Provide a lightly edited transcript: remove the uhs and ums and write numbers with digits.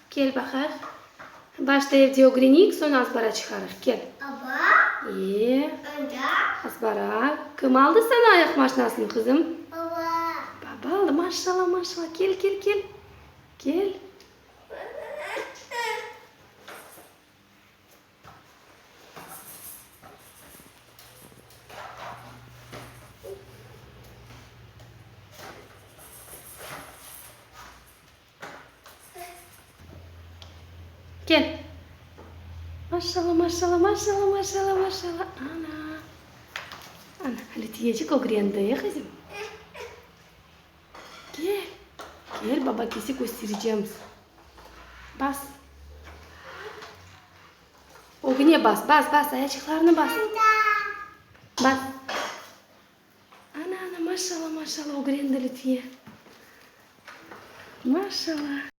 Kel baqayıq. Başta evde ögreneyik, soñ azbara çıqarıq. Kel. Baba. E. Anda. Azbara. Kim aldı saña ayaq maşinasını, qızım? Baba. Baba aldı. Maşallah, maşallah. Kel, kel, kel. Kel. Kel. Maşallah, maşallah, maşallah, maşallah, maşallah. Ana. Ana, Lütiyecik ögrendi, qızım. Kel. Kel, baba kese kösterecemiz. Bas. Ögüne bas, bas, bas, ayaçıqlarını bas. Bas. Ana, ana, maşallah, maşallah, ögrendi Lütfiye. Maşallah.